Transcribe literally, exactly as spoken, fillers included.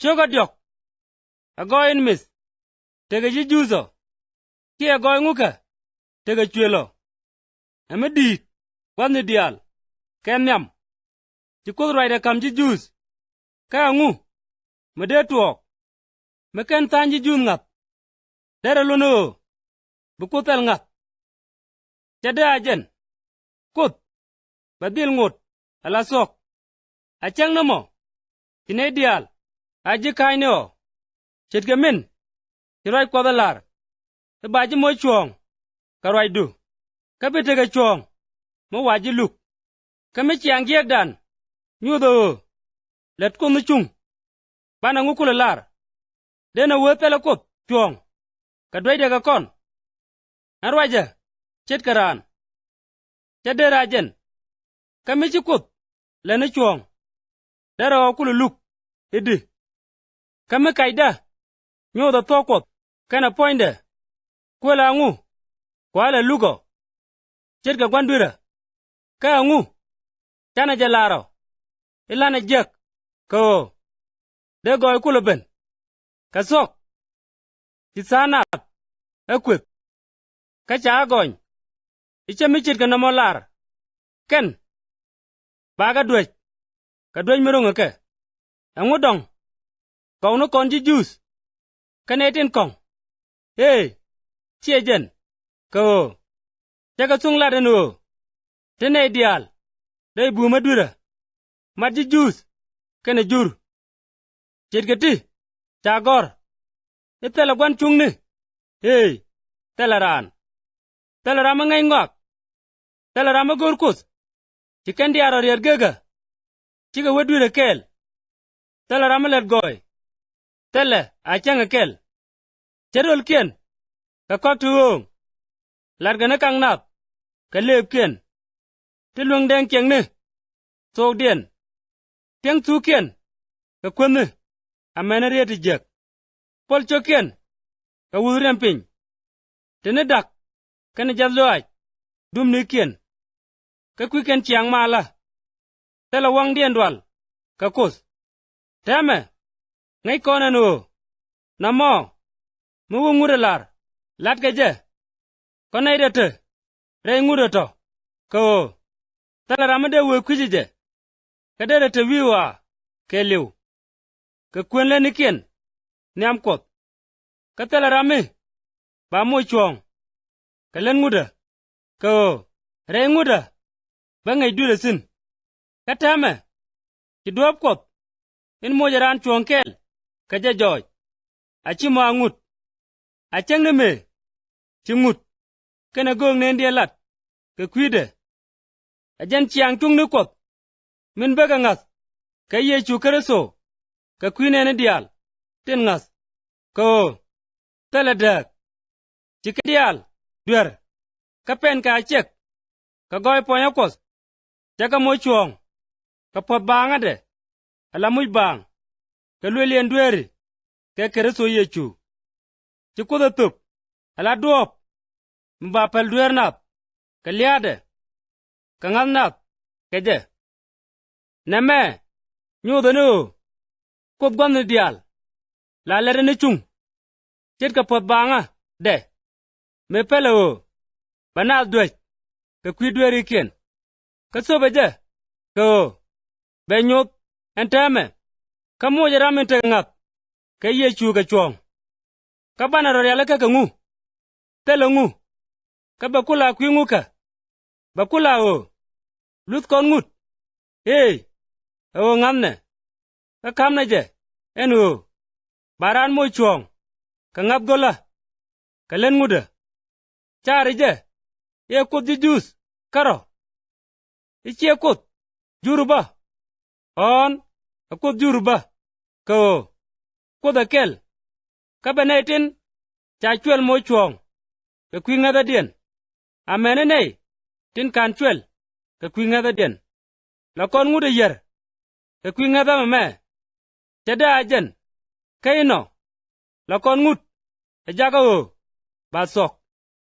Cio̱kä diɔ̱k ɛ gɔɔy in mith tekɛ ji̱ Juudh ɔ, kiɛ gɔɔy ŋukä tekɛ cuël ɔ? Ɛ mi di̱i̱t gua̱thni diaal kɛ nhiam. Ci Kuoth ruacdɛ ka̱m ji̱ Juudh. Kä ɛŋu mi dee tuɔɔk mi /ken tha̱a̱ŋ ji̱ Juudh ŋa̱th? Derɛ lot ni ɣöö bi Kuoth thil ŋa̱th? /Cɛ dee a jɛn. Kuoth bɛ dhil ŋot ala thuɔ̱k. A cäŋ ni mɔ, ci nɛy diaal a ji̱ ka̱a̱cni ɔ, ce̱tkɛ min ci ruac Kuɔth ɛ la̱r, i̱ ba ji̱ moc cuɔ̱ɔ̱ŋ kɛ ruacdu, kä bi tekɛ cuɔ̱ɔ̱ŋ mi wa ji̱ luk. Kä mi ciaŋ jiääkdan nyothɛ ɣöö lät Kuoth ni cuŋ, banɛ ŋu kulɛ lar? Dee nɛ wee thilɛ Kuoth cuɔ̱ɔ̱ŋ kɛ duäcdɛ kɛ kɔn? Ɛn ruacä ce̱tkɛ raan. /Cɛ dee a jɛn. Kä mi ci Kuoth lät ni cuɔ̱ɔ̱ŋ, derɛ ɣɔw kulɛ luk i̱di? Kä mi kacdä nyothɛ thuɔ̱k Kuɔth kɛnɛ puɔ̱nydɛ, kuëlɛ ɛŋu kua lɛ luk ɔ ce̱tkɛ gua̱n dui̱rä? Kä ɛŋu canɛ jɛ lar ɔ i̱ la̱nɛ jiäk, kɛ ɣöö dee gɔɔy kulɛ ben? Kɛ thuɔ̱k ci tha̱a̱ŋ nath ɛ kuëth, kä ca ɣä gɔny. I̱ /cɛ mi ce̱tkɛ nɔmɔ lar, kɛn bakɛ duäc kɛ duäc mi ro̱ŋɛ kɛ. Ɛŋu dɔ̱ŋ gɔw ni kɔn ji̱ Juudh kä nɛy tin kɔ̱ŋ? Eey, /ciɛ jɛn. Kɛ ɣöö cä kɛ thuŋ lat ɛn ɣöö te nɛy diaal rɛy buumä dui̱rä, mat ji̱ Juudh kɛnɛ Jur. Ce̱tkɛ ti ca gɔ̱r i̱ thilɛ gua̱n cuŋni? Eey, thilɛ raan. Thilɛ ram mi ŋäc ŋɔak. Thilɛ ram mi go̱o̱r Kuoth. Ci kɛn diaal rɔ riɛt gekä. Cikɛ wä dui̱rä kɛɛl. Thilɛ ram mi lät gɔɔy. Thilɛ a cäŋɛ kɛl. Ce̱t rölkiɛn kɛ kɔk ti ɣööŋ. Latkɛ ni ka̱ŋ nath kɛ lëëpkiɛn, ti luäŋ dɛŋ ciɛŋni thuɔɔkdiɛn. Tiäŋ thuukiɛn kɛ kuäthni, amäni riet ti jiäk. Puɔl cio̱kkiɛn kɛ wuth riɛm piny. Te ni da̱k kɛnɛ jiath lɔaac dumnikiɛn, kä kui̱ kɛn ciaŋ malä. Thilɛ waŋdiɛn dual kɛ Kuoth. Täämɛ ŋäc kɔn ɛn ɣöö nɔmɔ mi wä ŋut ɛ la̱r, la̱tkɛ jɛ. Kä nɛy dee te rɛy ŋut ɛ tɔ̱, kɛ ɣöö thilɛ ram mi dee wëë kui̱c ɛ jɛ, kä derɛ te wi̱i̱ ɣɔaa kɛɛliw. Kɛ kuën lätnikiɛn nhiam Kuɔth. Kä thilɛ ram mi ba moc cuɔ̱ɔ̱ŋ kɛ lät ŋutdä, kɛ ɣöö rɛy ŋutdä bä ŋäc dui̱rä thi̱n. Kä täämɛ ci duɔ̱ɔ̱p Kuɔth in mocɛ raan cuɔ̱ɔ̱ŋ kɛɛl kɛ jɛ jɔɔc, a /ci mɔ a ŋut. A cäŋ ni mëë ci ŋut kɛnɛ göök nëndiɛn lat kɛ kui̱dɛ. Ɛ jɛn ciaŋ cuŋni Kuɔth min bäkɛ ŋa̱th kɛ Yecu Kritho kɛ kui̱ nɛɛni diaal tin ŋa̱th, kɛ ɣöö thilɛ dääk. Ci kɛ diaal duer, kä pɛnkɛ a ciɛk kɛ gɔɔy puɔnyä Kuɔth. Cä kɛ moc cuɔ̱ɔ̱ŋ kɛ puɔ̱th baaŋädɛ, ala muc baaŋ kɛ luël yɛn dueeri kɛ Kritho Yecu. Ci Kuoth ɛ thöp ala duɔ̱ɔ̱p mi ba päl dueer nath kɛ lia̱a̱dɛ, kɛ ŋa̱th nath kɛ jɛ. Nɛmɛ nyothɛ ni ɣöö Kuoth gua̱thni diaal la lätdɛ ni cuŋ, ce̱tkɛ puɔ̱th baaŋädɛ, mëë pälɛ ɣöö bɛ naath duäc kɛ kui̱ dueerikiɛn. Kä thöpɛ jɛ kɛ ɣöö bɛ nyoth ɛn täämɛ, kä mocɛ ram in tekɛ ŋa̱th kɛ Yecu kɛ cuɔ̱ɔ̱ŋ. Kä banɛ rɔ rialikä kɛ ŋu? Thilɛ ŋu. Kä bɛ ku la kui̱ ŋukä? Bɛ ku la ɣöö luth kɔn ŋut? Eey, ɛ ɣöö ŋa̱thnɛ. Kä ka̱pnɛ jɛ ɛn ɣöö ba raan moc cuɔ̱ɔ̱ŋ kɛ ŋa̱th go̱lä kɛ lät ŋutdä. Caari jɛ i̱ ɛ Kuoth ji̱ Juudh kärɔ̱? I̱ /ciɛ Kuoth Jur bä? Ɣɔ̱ɔ̱n, ɛ Kuoth Jur bä, kɛ ɣöö Kuoth ɛ kɛl. Kä bɛ nɛy tin ca cuɛl moc cuɔ̱ɔ̱ŋ kɛ kui̱ ŋäthädiɛn, amäni nɛy tin /ka̱n cuɛl kɛ kui̱ ŋäthädiɛn. La kɔn ŋut ɛ yier kɛ kui̱ ŋäthä mɛmɛ? /Cɛ dee a jɛn. Kä inɔ, la kɔn ŋut ɛ jakä ɣöö ba thuɔ̱k.